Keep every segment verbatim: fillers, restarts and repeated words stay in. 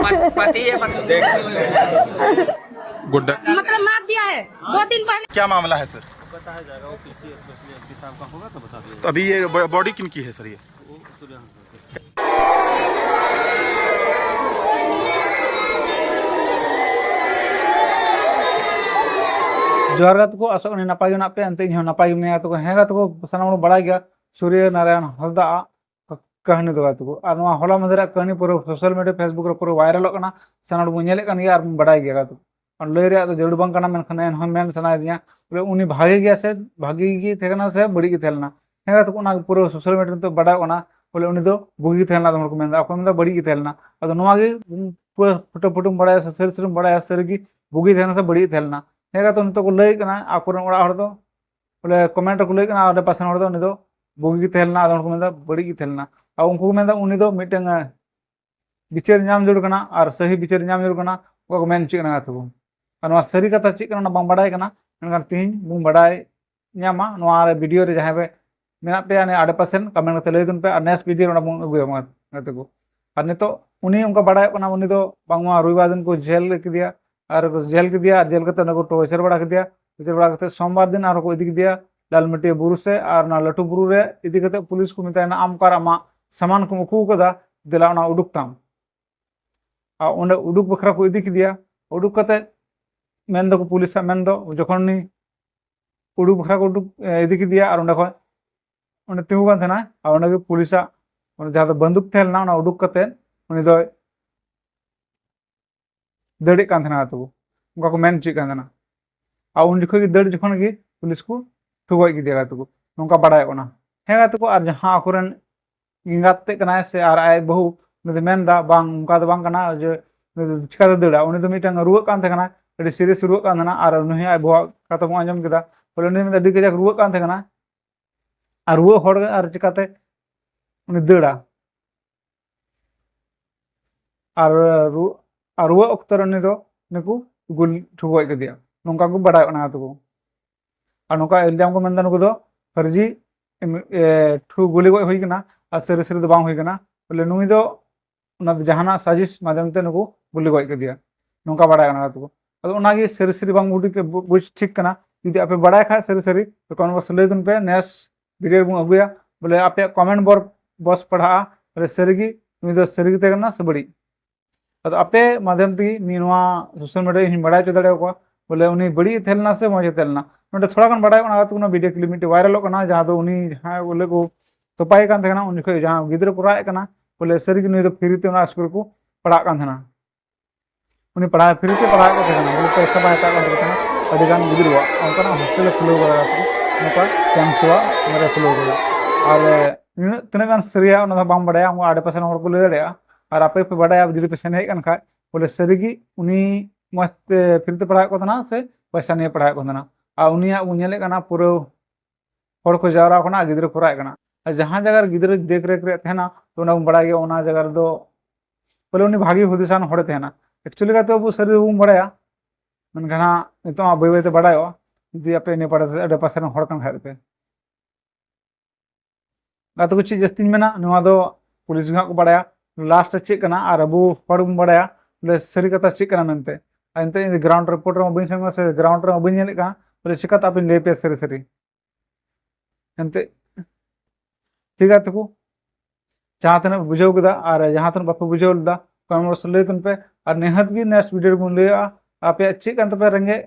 पति है, मतलब। गुड्डा। मतलब मार दिया है दो दिन पहले। क्या मामला है सर? बताया जाएगा, वो पीसी स्पेशली एसपी साहब का होगा तो बता दिया तो अभी ये बॉडी किन की है सर? ये वो सूर्यवंश। ᱡᱚᱦᱟᱨ ᱜᱟᱛᱮ ᱠᱚ, ᱟᱥᱚᱜ ᱠᱟᱹᱱᱟᱹᱧ ᱱᱟᱯᱟᱭ ᱜᱮ ᱢᱮᱱᱟᱜ ᱯᱮᱭᱟ᱾ ᱮᱱᱛᱮ ᱤᱧ ᱦᱚᱸ ᱱᱟᱯᱟᱭ ᱜᱮ ᱢᱮᱱᱟᱜᱼᱟ᱾ ᱛᱚ ᱦᱮᱸ ᱜᱟᱛᱮ ᱠᱚ, ᱥᱟᱱᱟᱢ ᱦᱚᱲ ᱵᱟᱲᱟᱭ ᱜᱮᱭᱟ ᱥᱩᱨᱭᱚ ᱱᱟᱨᱟᱭᱚᱱ ᱦᱟᱸᱥᱫᱟ ᱟᱜ ᱠᱟᱹᱦᱱᱤ ᱫᱚ ᱜᱟᱛᱮ ᱠᱚ᱾ ᱟᱨ ᱱᱚᱣᱟ ᱦᱚᱞᱟ ᱢᱟᱫᱷᱮᱨᱟᱜ ᱠᱟᱹᱦᱱᱤ ᱯᱩᱨᱟᱹ ᱥᱳᱥᱟᱞ ᱢᱤᱰᱤᱭᱟ, ᱯᱷᱮᱥᱵᱩᱠ ᱨᱮ ᱯᱩᱨᱟᱹ ᱵᱷᱟᱭᱨᱟᱞᱚᱜ ᱠᱟᱱᱟ, ᱥᱟᱱᱟᱢ ᱦᱚᱲ ᱵᱚᱱ ᱧᱮᱞᱮᱫ ᱠᱟᱱ ᱜᱮᱭᱟ ᱟᱨ ᱵᱚᱱ ᱵᱟᱲᱟᱭ ᱜᱮᱭᱟ ᱜᱟᱛᱮ ᱠᱚ᱾ ᱟᱨ ᱞᱟᱹᱭ ᱨᱮᱭᱟᱜ ᱫᱚ ᱡᱟᱹᱨᱩᱲ ᱵᱟᱝ ᱠᱟᱱᱟ, ᱢᱮᱱᱠᱷᱟᱱ ᱮᱱᱦᱚᱸ ᱢᱮᱱ ᱥᱟᱱᱟᱭᱮᱫᱤᱧᱟ, ᱵᱚᱞᱮ ᱩᱱᱤ ᱵᱷᱟᱜᱮ ᱜᱮᱭᱟ ᱥᱮ ᱵᱷᱟᱜᱮ ᱜᱮ ᱛᱟᱦᱮᱸ ᱠᱟᱱᱟ ᱥᱮ ᱵᱟᱹᱲᱤᱡ ᱜᱮ ᱛᱟᱦᱮᱸ ᱞᱮᱱᱟ? ᱦᱮᱸ ᱜᱟᱛᱮ ᱠᱚ, ᱚᱱᱟ ᱯᱩᱨᱟᱹ ᱥᱳᱥᱟᱞ ᱢᱤᱰᱤᱭᱟ ᱨᱮ ᱱᱤᱛᱚᱜ ᱵᱟᱰᱟᱭᱚᱜ ᱠᱟᱱᱟ, ᱵᱚᱞᱮ ᱩᱱᱤ ᱫᱚ ᱵᱩᱜᱤ ᱜᱮ ᱛᱟᱦᱮᱸ ᱞᱮᱱᱟ, ᱟᱫᱚᱢ ᱦᱚᱲ ᱠᱚ ᱢᱮᱱᱫᱟ, ᱚᱠᱚᱭ ᱢᱮᱱᱫᱟ ᱵᱟᱹᱲᱤᱡ ᱜᱮ ᱛᱟᱦᱮᱸ ᱞᱮᱱᱟ᱾ ᱟᱫᱚ ᱱᱚᱣᱟ ᱜᱮ ᱯᱩᱨᱟᱹ ᱯᱷᱩᱴᱟᱹ ᱯᱷᱩᱴᱩᱢ ᱵᱟᱲᱟᱭᱟ ᱥᱮ ᱥᱟᱹᱨᱤ ᱥᱟᱹᱨᱤᱢ ᱵᱟᱲᱟᱭᱟ, ᱥᱟᱹᱨᱤ ᱜᱮ ᱵᱩᱜᱤ ᱛᱟᱦᱮᱸ ᱞᱮᱱᱟ ᱥᱮ ᱵᱟᱹᱲᱤᱡ ᱛᱟᱦᱮᱸ ᱞᱮᱱᱟ? ᱦᱮᱸ ᱜᱟᱛᱮ, ᱱᱤᱛᱚᱜ ᱠᱚ ᱞᱟᱹᱭᱮᱫ ᱠᱟᱱᱟ ᱟᱠᱚᱨᱮᱱ ᱚᱲᱟᱜ ᱦᱚᱲ ᱫᱚ, ᱵᱚᱞᱮ ᱠᱚᱢᱮᱱᱴ ᱨᱮᱠᱚ ᱞᱟᱹᱭᱮᱫ ᱠᱟᱱᱟ, ᱟᱰᱮ ᱯᱟᱥᱮ ᱦᱚᱲ ᱫᱚ ᱩᱱᱤ ᱫᱚ ᱵᱩᱜᱤ ᱜᱮ ᱛᱟᱦᱮᱸ ᱞᱮᱱᱟ, ᱟᱫᱚᱢ ᱦᱚᱲ ᱠᱚ ᱢᱮᱱᱫᱟ ᱵᱟᱹᱲᱤᱡ ᱜᱮ ᱛᱟᱦᱮᱸ ᱞᱮᱱᱟ᱾ ᱟᱨ ᱩᱱᱠᱩ ᱠᱚ ᱢᱮᱱᱫᱟ ᱩᱱᱤ ᱫᱚ ᱢᱤᱫᱴᱟᱝ, ᱮ, ᱵᱤᱪᱟᱹᱨ ᱧᱟᱢ ᱡᱟᱹᱨᱩᱲ ᱠᱟᱱᱟ ᱟᱨ ᱥᱟᱹᱦᱤ ᱵᱤᱪᱟᱹᱨ ᱧᱟᱢ ᱡᱟᱹᱨᱩᱲ ᱠᱟᱱᱟ, ᱚᱱᱠᱟ ᱠᱚ ᱢᱮᱱ ᱦᱚᱪᱚᱭᱮᱫ ᱠᱟᱱᱟ ᱜᱟᱛᱮ ᱠᱚ᱾ ᱟᱨ ᱱᱚᱣᱟ ᱥᱟᱹᱨᱤ ᱠᱟᱛᱷᱟ ᱪᱮᱫ ᱠᱟᱱᱟ, ᱚᱱᱟ ᱵᱟᱝ ᱵᱟᱰᱟᱭ ᱠᱟᱱᱟ, ᱢᱮᱱᱠᱷᱟᱱ ᱛᱤᱦᱤᱧ ᱵᱚᱱ ᱵᱟᱰᱟᱭ ᱧᱟᱢᱟ᱾ ᱱᱚᱣᱟ ᱨᱮ ᱵᱷᱤᱰᱤᱭᱳ ᱨᱮ ᱡᱟᱦᱟᱸᱭ ᱯᱮ ᱢᱮᱱᱟᱜ ᱯᱮᱭᱟ, ᱱᱤᱭᱟᱹ ᱟᱰᱮ ᱯᱟᱥᱮᱱ ᱠᱚᱢᱮᱱᱴ ᱠᱟᱛᱮ ᱞᱟᱹᱭ ᱛᱟᱵᱚᱱ ᱯᱮ, ᱟᱨ ᱱᱮᱠᱥᱴ ᱵᱷᱤᱰᱤᱭᱳ ᱨᱮ ᱚᱱᱟ ᱵᱚᱱ ᱟᱹᱜᱩᱭᱟ ᱢᱟ ᱜᱟᱛᱮ ᱠᱚ᱾ ᱟᱨ ᱱᱤᱛᱚᱜ ᱩᱱᱤ ᱚᱱᱠᱟ ᱵᱟᱰᱟᱭᱚᱜ ᱠᱟᱱᱟ, ᱩᱱᱤ ᱫᱚ ᱵᱟᱝᱢᱟ ᱨᱚᱵᱤᱵᱟᱨ ᱫᱤᱱ ᱠᱚ ᱡᱮᱞ ᱠᱮᱫᱮᱭᱟ, ᱟᱨ ᱠᱚ ᱡᱮᱞ ᱠᱮᱫᱮᱭᱟ, ᱟᱨ ᱡᱮᱞ ᱠᱟᱛᱮ ᱚᱸᱰᱮ ᱠᱚ ᱴᱚᱨᱪᱟᱨ ᱵᱟᱲᱟ ᱠᱮᱫᱮᱭᱟ᱾ ᱴᱚᱨᱪᱟᱨ ᱵᱟᱲᱟ ᱠᱟᱛᱮ ᱥᱳᱢᱵᱟᱨ ᱫᱤᱱ ᱟᱨᱦᱚᱸ ᱠᱚ ᱤᱫᱤ ᱠᱮᱫᱮᱭᱟ ᱰᱟᱞᱢᱟᱹᱴᱤᱭᱟᱹ ᱵᱩᱨᱩ ᱥᱮᱫ, ᱟᱨ ᱚᱱᱟ ᱞᱟᱹᱴᱩ ᱵᱩᱨᱩ ᱨᱮ ᱤᱫᱤ ᱠᱟᱛᱮ ᱯᱩᱞᱤᱥ ᱠᱚ ᱢᱮᱛᱟᱭ ᱠᱟᱱᱟ, "ᱟᱢ ᱚᱠᱟᱨᱮ ᱟᱢᱟᱜ ᱥᱟᱢᱟᱱ ᱠᱚᱢ ᱩᱠᱩ ᱠᱟᱫᱟ, ᱫᱮᱞᱟ ᱚᱱᱟ ᱩᱰᱩᱠ ᱛᱟᱢ᱾" ᱟᱨ ᱚᱸᱰᱮ ᱩᱰᱩᱠ ᱵᱟᱠᱷᱨᱟ ᱠᱚ ᱤᱫᱤ ᱠᱮᱫᱮᱭᱟ᱾ ᱩᱰᱩᱠ ᱠᱟᱛᱮ ᱢᱮᱱ ᱫᱚᱠᱚ, ᱯᱩᱞᱤᱥᱟᱜ ᱢᱮᱱ ᱫᱚ, ᱡᱚᱠᱷᱚᱱ ᱩᱱᱤ ᱩᱰᱩᱠ ᱵᱟᱠᱷᱨᱟ ᱠᱚ ᱩᱰᱩᱠ, ᱮ, ᱤᱫᱤ ᱠᱮᱫᱮᱭᱟ, ᱟᱨ ᱚᱸᱰᱮ ᱠᱷᱚᱱ ᱚᱸᱰᱮ ᱛᱤᱸᱜᱩ ᱠᱟᱱ ᱛᱟᱦᱮᱱᱟ, ᱟᱨ ᱚᱸᱰᱮ ᱜᱮ ᱯᱩᱞᱤᱥᱟᱜ ᱚᱸᱰᱮ ᱡᱟᱦᱟᱸ ᱫᱚ ᱵᱟᱱᱫᱩᱠ ᱛᱟᱦᱮᱸ ᱞᱮᱱᱟ, ᱚᱱᱟ ᱩᱰᱩᱠ ᱠᱟᱛᱮ ᱩᱱᱤ ᱫᱚᱭ ᱫᱟᱹᱲᱮᱫ ᱠᱟᱱ ᱛᱟᱦᱮᱱᱟ ᱜᱟᱛᱮ ᱠᱚ, ᱚᱱᱠᱟ ᱠᱚ ᱢᱮᱱ ᱦᱚᱪᱚᱭᱮᱫ ᱠᱟᱱ ᱛᱟᱦᱮᱱᱟ᱾ ᱟᱨ ᱩᱱ ᱡᱚᱠᱷᱚᱱ ᱜᱮ ᱫᱟᱹᱲ ᱡᱚᱠᱷᱚᱱ ᱜᱮ ᱯᱩᱞᱤᱥ ᱠᱚ ᱴᱷᱩ ᱜᱚᱡ ᱠᱮᱫᱮᱭᱟ ᱜᱟᱛᱮ ᱠᱚ, ᱱᱚᱝᱠᱟ ᱵᱟᱲᱟᱭᱚᱜ ᱠᱟᱱᱟ᱾ ᱦᱮᱸ ᱜᱟᱛᱮ ᱠᱚ, ᱟᱨ ᱡᱟᱦᱟᱸ ᱟᱠᱚᱨᱮᱱ ᱮᱸᱜᱟᱛ ᱛᱮᱫ ᱠᱟᱱᱟᱭ ᱥᱮ ᱟᱨ ᱟᱡ ᱵᱟᱹᱦᱩ, ᱩᱱᱤ ᱫᱚ ᱢᱮᱱᱫᱟ, "ᱵᱟᱝ, ᱚᱱᱠᱟ ᱫᱚ ᱵᱟᱝ ᱠᱟᱱᱟ ᱡᱮ ᱩᱱᱤ ᱫᱚ ᱪᱤᱠᱟᱹᱛᱮ ᱫᱟᱹᱲᱟ, ᱩᱱᱤ ᱫᱚ ᱢᱤᱫᱴᱟᱝ ᱨᱩᱣᱟᱹᱜ ᱠᱟᱱ ᱛᱟᱦᱮᱸ ᱠᱟᱱᱟ, ᱟᱹᱰᱤ ᱥᱤᱨᱤᱭᱟᱥ ᱨᱩᱣᱟᱹᱜ ᱠᱟᱱ ᱛᱟᱦᱮᱱᱟ, ᱟᱨ ᱩᱱᱤ ᱦᱚᱸ ᱟᱡ ᱵᱟᱹᱦᱩᱣᱟᱜ ᱠᱟᱛᱷᱟ ᱵᱚᱱ ᱟᱸᱡᱚᱢ ᱠᱮᱫᱟ, ᱵᱚᱞᱮ ᱩᱱᱤ ᱢᱮᱱᱫᱟ ᱟᱹᱰᱤ ᱠᱟᱡᱟᱠ ᱨᱩᱣᱟᱹᱜ ᱠᱟᱱ ᱛᱟᱦᱮᱸ ᱠᱟᱱᱟ, ᱟᱨ ᱨᱩᱣᱟᱹᱜ ᱦᱚᱲ ᱟᱨ ᱪᱤᱠᱟᱹᱛᱮ ᱩᱱᱤ ᱫᱟᱹᱲᱟ?" ᱟᱨ ᱨᱩ-, ᱟᱨ ᱨᱩᱣᱟᱹᱜ ᱚᱠᱛᱚ ᱨᱮ ᱩᱱᱤ ᱫᱚ ᱩᱱᱤ ᱠᱚ ᱜᱩᱞ ᱴᱷᱩ ᱜᱚᱡ ᱠᱮᱫᱮᱭᱟ, ᱱᱚᱝᱠᱟ ᱠᱚ ᱵᱟᱲᱟᱭᱚᱜ ᱠᱟᱱᱟ ᱜᱟᱛᱮ ᱠᱚ᱾ ᱟᱨ ᱱᱚᱝᱠᱟ ᱤᱞᱡᱟᱢ ᱠᱚ ᱢᱮᱱᱫᱟ ᱱᱩᱠᱩ ᱫᱚ ᱯᱷᱟᱹᱨᱡᱤ, ᱮᱢ, ᱮ, ᱴᱷᱩ ᱜᱩᱞᱤ ᱜᱚᱡ ᱦᱩᱭ ᱠᱟᱱᱟ, ᱟᱨ ᱥᱟᱹᱨᱤ ᱥᱟᱹᱨᱤ ᱫᱚ ᱵᱟᱝ ᱦᱩᱭ ᱠᱟᱱᱟ᱾ ᱵᱚᱞᱮ ᱱᱩᱭ ᱫᱚ ᱚᱱᱟ ᱫᱚ ᱡᱟᱦᱟᱱᱟᱜ ᱥᱟᱡᱤᱥ ᱢᱟᱫᱷᱭᱚᱢ ᱛᱮ ᱱᱩᱠᱩ ᱜᱩᱞᱤ ᱜᱚᱡ ᱠᱮᱫᱮᱭᱟ, ᱱᱚᱝᱠᱟ ᱵᱟᱲᱟᱭ ᱠᱟᱱᱟ ᱛᱟᱠᱚ᱾ ᱟᱫᱚ ᱚᱱᱟᱜᱮ ᱥᱟᱹᱨᱤ ᱥᱟᱹᱨᱤ ᱵᱟᱝ ᱵᱩᱡᱽ ᱴᱷᱤᱠ ᱠᱟᱱᱟ᱾ ᱡᱩᱫᱤ ᱟᱯᱮ ᱵᱟᱲᱟᱭ ᱠᱷᱟᱡ ᱥᱟᱹᱨᱤ ᱥᱟᱹᱨᱤ, ᱛᱚ comment box ᱨᱮ ᱞᱟᱹᱭ ᱛᱟᱵᱚᱱ ᱯᱮ᱾ Next video ᱨᱮᱵᱚᱱ ᱟᱹᱜᱩᱭᱟ, ᱵᱚᱞᱮ ᱟᱯᱮᱭᱟᱜ comment box ᱯᱟᱲᱦᱟᱜᱼᱟ, ᱵᱚᱞᱮ ᱥᱟᱹᱨᱤᱜᱮ ᱱᱩᱭ ᱫᱚ ᱥᱟᱹᱨᱤ ᱜᱮ ᱛᱟᱦᱮᱸ ᱠᱟᱱᱟ ᱥᱮ ᱵᱟᱹᱲᱤᱡ᱾ ᱟᱫᱚ ᱟᱯᱮ ᱢᱟᱫᱷᱭᱚᱢ ᱛᱮᱜᱮ ᱱᱤᱭᱟᱹ ᱱᱚᱣᱟ social media ᱤᱧ ᱵᱟᱲᱟᱭ ᱦᱚᱪᱚ ᱫᱟᱲᱮᱭᱟᱠᱚᱣᱟ, ᱵᱚᱞᱮ ᱩᱱᱤ ᱵᱟᱹᱲᱤᱡ ᱮ ᱛᱟᱦᱮᱸ ᱞᱮᱱᱟ ᱥᱮ ᱢᱚᱡᱽ ᱮ ᱛᱟᱦᱮᱸ ᱞᱮᱱᱟ᱾ ᱱᱚᱰᱮ ᱛᱷᱚᱲᱟ ᱜᱟᱱ ᱵᱟᱲᱟᱭᱚᱜ ᱠᱟᱱᱟ, ᱟᱹᱛᱩ ᱠᱷᱚᱱᱟᱜ video clip ᱢᱤᱫᱴᱮᱡ viralᱚᱜ ᱠᱟᱱᱟ, ᱡᱟᱦᱟᱸ ᱫᱚ ᱩᱱᱤ ᱡᱟᱦᱟᱸᱭ ᱵᱚᱞᱮ ᱠᱚ ᱛᱚᱯᱟᱭᱮ ᱠᱟᱱ ᱛᱟᱦᱮᱸ ᱠᱟᱱᱟ, ᱩᱱ ᱡᱚᱠᱷᱚᱡ ᱡᱟᱦᱟᱸ ᱜᱤᱫᱽᱨᱟᱹ ᱠᱚ ᱨᱟᱜ ᱮᱫ ᱠᱟᱱᱟ, ᱵᱚᱞᱮ ᱥᱟᱹᱨᱤᱜᱮ ᱱᱩᱭ ᱫᱚ free ᱛᱮ ᱚᱱᱟ ᱥᱠᱩᱞ ᱨᱮᱠᱚ ᱯᱟᱲᱦᱟᱜ ᱠᱟᱱ ᱛᱟᱦᱮᱱᱟ᱾ ᱩᱱᱤ ᱯᱟᱲᱦᱟᱣ free ᱛᱮ ᱯᱟᱲᱦᱟᱣᱮᱫ ᱠᱚ ᱛᱟᱦᱮᱸ ᱠᱟᱱᱟ, ᱵᱚᱞᱮ ᱯᱚᱭᱥᱟ ᱵᱟᱭ ᱦᱟᱛᱟᱣ ᱠᱟᱱ ᱛᱟᱠᱚ ᱛᱟᱦᱮᱱᱟ᱾ ᱟᱹᱰᱤ ᱜᱟᱱ ᱜᱤᱫᱽᱨᱟᱹᱣᱟᱜ ᱚᱱᱠᱟᱱᱟᱜ hostel ᱮ ᱠᱷᱩᱞᱟᱹᱣ ᱠᱟᱫᱟ, ᱱᱚᱝᱠᱟ ᱠᱮᱢᱯᱥ ᱟᱜ ᱚᱱᱟᱨᱮ ᱠᱷᱩᱞᱟᱹᱣ ᱠᱟᱫᱟ᱾ ᱟᱨ ᱱᱤᱱᱟᱹᱜ ᱛᱤᱱᱟᱹᱜ ᱜᱟᱱ ᱥᱟᱹᱨᱤᱭᱟ ᱚᱱᱟ ᱫᱚ ᱵᱟᱝ ᱵᱟᱲᱟᱭᱟ, ᱩᱱᱠᱩ ᱟᱰᱮ ᱯᱟᱥᱮ ᱨᱮᱱ ᱦᱚᱲ ᱠᱚ ᱞᱟᱹᱭ ᱫᱟᱲᱮᱭᱟᱜᱼᱟ᱾ ᱟᱨ ᱟᱯᱮ ᱯᱮ ᱵᱟᱲᱟᱭᱟ, ᱡᱩᱫᱤ ᱯᱮ ᱥᱮᱱ ᱦᱮᱡ ᱠᱟᱱ ᱠᱷᱟᱡ, ᱵᱚᱞᱮ ᱥᱟᱹᱨᱤᱜᱮ ᱩᱱᱤ ᱢᱚᱡᱽ ᱛᱮ free ᱛᱮ ᱯᱟᱲᱦᱟᱣᱮᱫ ᱠᱚ ᱛᱟᱦᱮᱱᱟ ᱥᱮ ᱯᱚᱭᱥᱟ ᱱᱤᱭᱮ ᱯᱟᱲᱦᱟᱣᱮᱫ ᱠᱚ ᱛᱟᱦᱮᱱᱟ᱾ ᱟᱨ ᱩᱱᱤᱭᱟᱜ ᱵᱚᱱ ᱧᱮᱞᱮᱫ ᱠᱟᱱᱟ ᱯᱩᱨᱟᱹ ᱦᱚᱲ ᱠᱚ ᱡᱟᱣᱨᱟ ᱠᱟᱱᱟ ᱟᱨ ᱜᱤᱫᱽᱨᱟᱹ ᱠᱚ ᱨᱟᱜ ᱠᱟᱱᱟ᱾ ᱟᱨ ᱡᱟᱦᱟᱸ ᱡᱟᱭᱜᱟ ᱨᱮ ᱜᱤᱫᱽᱨᱟᱹ ᱫᱮᱠᱷ ᱨᱮᱠᱷ ᱨᱮᱭᱟᱜ ᱛᱟᱦᱮᱱᱟ, ᱛᱚ ᱚᱱᱟ ᱵᱚᱱ ᱵᱟᱲᱟᱭ ᱜᱮᱭᱟ, ᱚᱱᱟ ᱡᱟᱭᱜᱟ ᱨᱮᱫᱚ ᱵᱚᱞᱮ ᱩᱱᱤ ᱵᱷᱟᱜᱮ ᱦᱩᱫᱤᱥᱟᱱ ᱦᱚᱲᱮ ᱛᱟᱦᱮᱱᱟ᱾ Actually ᱠᱟᱛᱮ ᱟᱵᱚ ᱥᱟᱹᱨᱤ ᱵᱟᱵᱚᱱ ᱵᱟᱲᱟᱭᱟ, ᱢᱮᱱᱠᱷᱟᱱ ᱦᱟᱸᱜ ᱱᱤᱛᱚᱜ ᱦᱟᱸᱜ ᱵᱟᱹᱭ ᱵᱟᱹᱭ ᱛᱮ ᱵᱟᱲᱟᱭᱚᱜᱼᱟ, ᱡᱩᱫᱤ ᱟᱯᱮ ᱤᱱᱟᱹ ᱯᱟᱲᱟ ᱟᱰᱮ ᱯᱟᱥᱮ ᱨᱮᱱ ᱦᱚᱲ ᱠᱟᱱ ᱠᱷᱟᱡ ᱯᱮ᱾ ᱜᱟᱛᱮ ᱠᱚ, ᱪᱮᱫ ᱡᱟᱹᱥᱛᱤᱧ ᱢᱮᱱᱟ, ᱱᱚᱣᱟ ᱫᱚ ᱯᱩᱞᱤᱥ ᱜᱮ ᱦᱟᱸᱜ ᱠᱚ ᱵᱟᱲᱟᱭᱟ ᱞᱟᱥᱴ ᱨᱮ ᱪᱮᱫ ᱠᱟᱱᱟ, ᱟᱨ ᱟᱵᱚ ᱦᱚᱲ ᱵᱚᱱ ᱵᱟᱲᱟᱭᱟ ᱵᱚᱞᱮ ᱥᱟᱹᱨᱤ ᱠᱟᱛᱷᱟ ᱪᱮᱫ ᱠᱟᱱᱟ ᱢᱮᱱᱛᱮ᱾ ᱟᱨ ᱮᱱᱛᱮ ᱤᱧ ᱫᱚ ground report ᱨᱮᱢᱟ ᱵᱟᱹᱧ ᱥᱮᱱ ᱠᱟᱱᱟ ᱥᱮ ground ᱨᱮᱢᱟ ᱵᱟᱹᱧ ᱧᱮᱞᱮᱫ ᱠᱟᱱᱟ, ᱵᱚᱞᱮ ᱪᱤᱠᱟᱛᱮ ᱟᱯᱮᱧ ᱞᱟᱹᱭ ᱟᱯᱮᱭᱟ ᱥᱟᱹᱨᱤ ᱥᱟᱹᱨᱤ᱾ ᱮᱱᱛᱮ ᱴᱷᱤᱠ ᱜᱮᱭᱟ ᱛᱟᱠᱚ, ᱡᱟᱦᱟᱸ ᱛᱤᱱᱟᱹᱜ ᱯᱮ ᱵᱩᱡᱷᱟᱹᱣ ᱠᱮᱫᱟ ᱟᱨ ᱡᱟᱦᱟᱸ ᱛᱤᱱᱟᱹᱜ ᱵᱟᱯᱮ ᱵᱩᱡᱷᱟᱹᱣ ᱞᱮᱫᱟ, comment box ᱨᱮ ᱞᱟᱹᱭ ᱛᱟᱵᱚᱱ ᱯᱮ᱾ ᱟᱨ ᱱᱤᱦᱟᱹᱛ ᱜᱮ next video ᱨᱮᱵᱚᱱ ᱞᱟᱹᱭᱟ ᱟᱯᱮᱭᱟᱜ ᱪᱮᱫ ᱠᱟᱱ ᱛᱟᱯᱮᱭᱟ ᱨᱮᱸᱜᱮᱡ,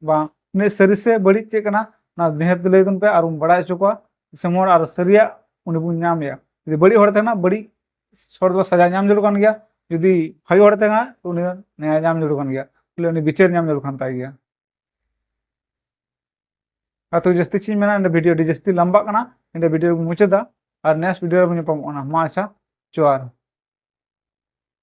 ᱵᱟᱝ ᱱᱤᱭᱟᱹ ᱥᱟᱹᱨᱤ ᱥᱮ ᱵᱟᱹᱲᱤᱡ ᱪᱮᱫ ᱠᱟᱱᱟ, ᱚᱱᱟ ᱱᱤᱦᱟᱹᱛ ᱞᱟᱹᱭ ᱛᱟᱵᱚᱱ ᱯᱮ ᱟᱨ ᱵᱚᱱ ᱵᱟᱲᱟᱭ ᱦᱚᱪᱚ ᱠᱚᱣᱟ ᱫᱤᱥᱚᱢ ᱦᱚᱲ, ᱟᱨ ᱥᱟᱹᱨᱤᱭᱟᱜ ᱩᱱᱤ ᱵᱚᱱ ᱧᱟᱢᱮᱭᱟ᱾ ᱡᱩᱫᱤ ᱵᱟᱹᱲᱤᱡ ᱦᱚᱲ ᱛᱟᱦᱮᱱᱟ, ᱵᱟᱹᱲᱤᱡ ᱦᱚᱲ ᱫᱚ ᱥᱟᱡᱟ ᱧᱟᱢ ᱡᱟᱹᱨᱩᱲ ᱠᱟᱱ ᱜᱮᱭᱟ᱾ ᱡᱩᱫᱤ ᱵᱷᱟᱜᱮ ᱦᱚᱲ ᱛᱟᱦᱮᱱᱟ, ᱩᱱᱤ ᱫᱚ ᱱᱮᱭᱟ ᱧᱟᱢ ᱡᱟᱹᱨᱩᱲ ᱠᱟᱱ ᱜᱮᱭᱟ, ᱵᱚᱞᱮ ᱩᱱᱤ ᱵᱤᱪᱟᱹᱨ ᱧᱟᱢ ᱡᱟᱹᱨᱩᱲ ᱠᱟᱱ ᱛᱟᱭ ᱜᱮᱭᱟ᱾ ᱟᱨ ᱛᱚ ᱡᱟᱹᱥᱛᱤ ᱪᱮᱫ ᱤᱧ ᱢᱮᱱᱟ, ᱮᱸᱰᱮ video ᱟᱹᱰᱤ ᱡᱟᱹᱥᱛᱤ ᱞᱟᱢᱵᱟᱜ ᱠᱟᱱᱟ, ᱮᱸᱰᱮ video ᱵᱚᱱ ᱢᱩᱪᱟᱹᱫᱟ᱾ ᱟᱨ next video ᱨᱮᱵᱚᱱ ᱧᱟᱯᱟᱢᱚᱜ ᱠᱟᱱᱟ᱾ ᱢᱟ ᱟᱪᱪᱷᱟ, ᱡᱚᱦᱟᱨ᱾